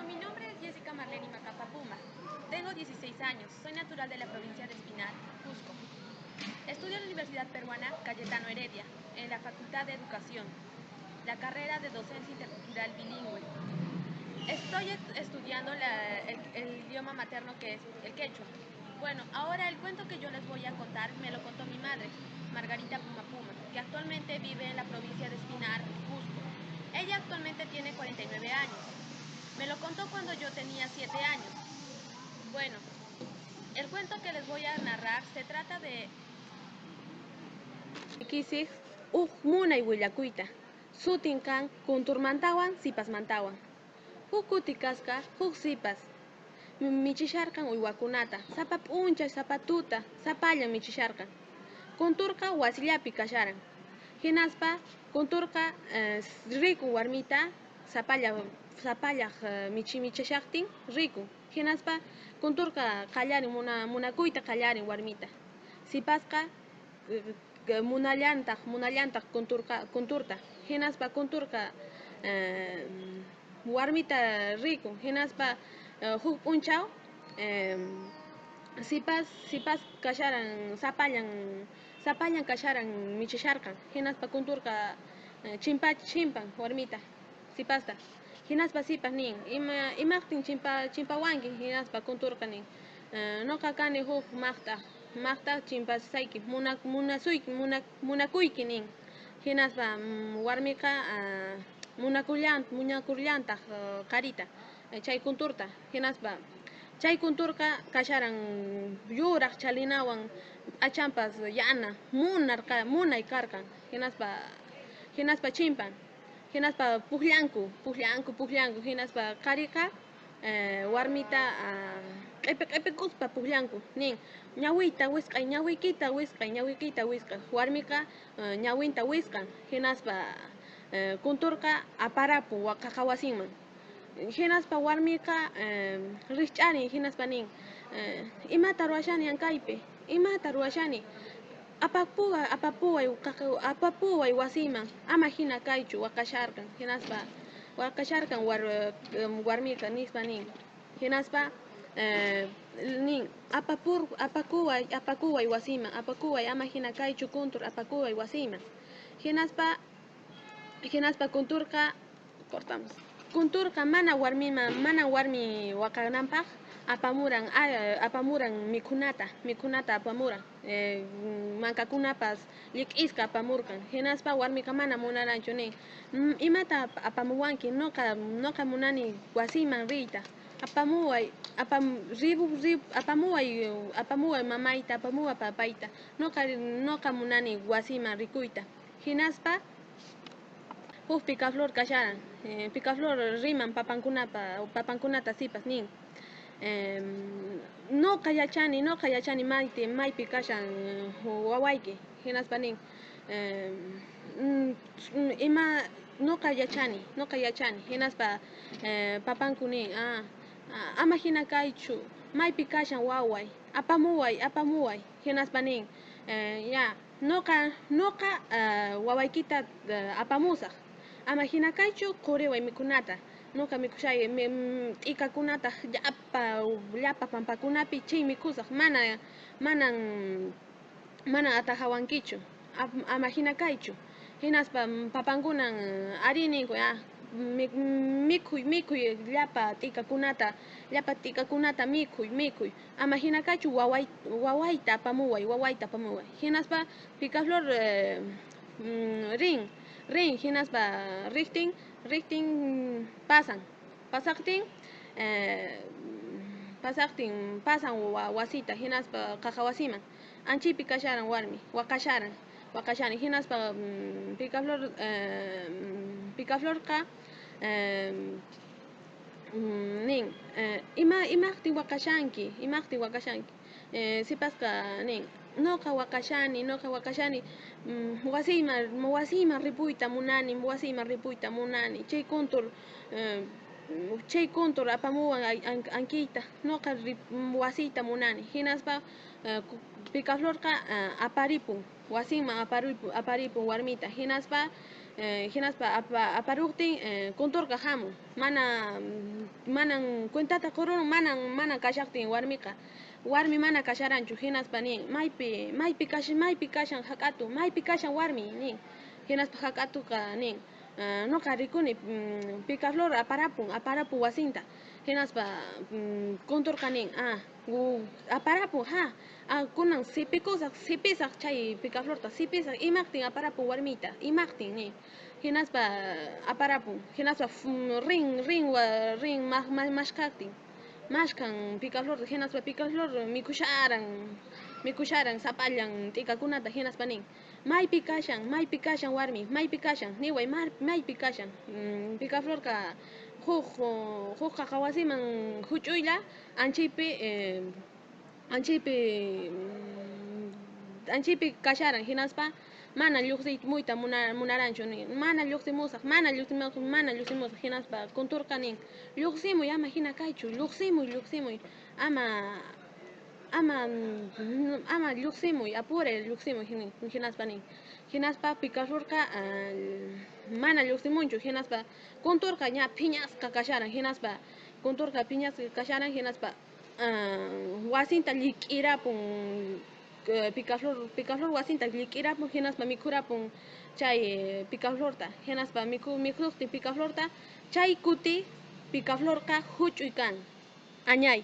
Mi nombre es Jessica Marlene Macapa Puma. Tengo 16 años, soy natural de la provincia de Espinar, Cusco. Estudio en la Universidad Peruana Cayetano Heredia, en la Facultad de Educación, la carrera de Docencia Intercultural Bilingüe. Estoy estudiando el idioma materno, que es el quechua. Bueno, ahora el cuento que yo les voy a contar me lo contó mi madre, Margarita Puma Puma, que actualmente vive en la provincia de Espinar, Cusco. Ella actualmente tiene 49 años. Me lo contó cuando yo tenía 7 años. Bueno, el cuento que les voy a narrar se trata de Kisij uj munay willakuyta, sutin kan kunturmantawan sipasmantawan. Huk kuti kasqa huk sipas michisharqan uywakunata, sapa p'unchay, sapa tuta, sapallan michisharqan. Kunturqa wasillapi kasharan. Hinaspa kunturqa rikun warmita sapalla sapallaq michishaqtin rikun. Hinaspa kunturqa qallarin munakuyta qallarin warmita. Sipasqa munallantaq kunturta. Hinaspa kunturqa warmita rikun. Hinaspa huk p'unchaw sipas kasharan sapallan kasharan michisharqan. Hinaspa kunturqa chimpan warmita sipasta. Hinaspa sipas nin imaqtin chimpawanki. Hinaspa kunturqa nin noqa kani huk maqta chimpasayki munakuyki nin. Hinaspa warmiqa munakullantaq qarita chay kunturta. Hinaspa chay kunturqa kasharan yuraq chalinawan p'achanpas yana munay karqan. Hinaspa chimpan. Hinaspa pukllanku. Hinaspa qhariqa warmita q'ipikuspa pukllanku nin ñawiyta wisq'ay, ñawiykita wisq'ay, ñawiykita wisq'ay. Warmiqa ñawinta wisq'an. Hinaspa kunturqa aparapun qaqa wasinman. Hinaspa warmiqa rikch'arin. Hinaspa nin imata ruwashani ankaypi, imata ruwashani, apapuway wasiyman, ama hina kaychu. Waqasharqan. Hinaspa waqasharqan warmiqa nispa nin. Hinaspa nin apakuway wasiyman, apakuway, ama hina kaychu kuntur, apakuway wasiyman. Hinaspa kunturqa cortamos. Kunturqa mana warmi waqananpaq apamuran mikhunata apamuran, mankakunapas llik'isqa apamurqan. Hinaspa warmiqa mana munaranchu nin imata apamuwanki, noqa munani wasiyman riyta, apamuway apamuway mamayta, apamuway papayta, noqa munani wasiyman rikuyta. Hinaspa huk picaflor kasharan. Picaflor riman papankunata sipas nin noqa yachani maypi kashan wawayki. Hinaspa nin ima noqa yachani. Hinaspa papanku nin ama hina kaychu, maypi kashan waway, apamuway. Hinaspa nin ya noqa wawaykita apamusaq, ama hina kaychu, quriway mikhunata, noqa mikhushay t'ikakunata llapa pampakunapi chay mikhusaq, mana atajawankichu, ama hina kaychu. Hinaspa papankunan ari ninku mikhuy llapa t'ikakunata mikhuy, ama hina kaychu, wawayta apamuway. Hinaspa picaflor rin. Hinaspa riqtin pasaqtin pasan wasita. Hinaspa qaqa wasiman anchaypi kasharan warmi waqasharan. Hinaspa picaflorqa nin imaqtin waqashanki. Sipasqa nin noqa waqashani wasiyman ripuyta munani, chay kuntur apamuwan ankiyta, noqa wasiyta munani. Hinaspa picaflorqa aparipun wasinman, aparipun warmita. Hinaspa Hinaspa aparuqtin kunturqa hamun, manan cuentata qururun, manan kashaqtin warmiqa, warmi mana kasharanchu. Hinaspa nin: Maypi kashan hak'atu? Maypi kashan warmi?" nin. Hinaspa hak'atuqa nin: "Nuqa rikuni, picaflor aparapun wasinta." Hinaspa kunturqa nin: "Ah, aparapun, ha, kunan sipikusaq, sipisaq chay picaflorta, sipisaq, imaqtin aparapun warmiyta, imaqtin?" nin. Hinaspa aparapun, hinaspa rin mashkaqtin, mashkan picaflorta. Hinaspa picaflor mikhusharan sapallan t'ikakunata. Hinaspa nin: "Maypi kashan, maypi kashan warmi, maypi kashan? Niway, maypi kashan?" Picaflorqa huk qaqa wasiman huch'uylla anchaypi kasharan. Hinaspa mana lluqsimuyta munaranchu. Nin: "Mana lluqsimusaq, mana lluqsimusaq, mana lluqsimusaq." Hinaspa kunturqa nin: "Lluqsimuy, ama hina kaychu, lluqsimuy, lluqsimuy, ama lluqsimuy, apuray lluqsimuy." Hinaspa nin. Hinaspa picaflorqa mana lluqsimunchu. Hinaspa kunturqa ña phiñasqa kasharan. Hinaspa kunturqa phiñasqa kasharan. Hinaspa wasinta llik'irapun, picaflor wasinta llik'irapun. Hinaspa mikhurapun chay picaflorta. Hinaspa mikhuqtin picaflorta, chay kuti picaflorqa huch'uy kan. Añay.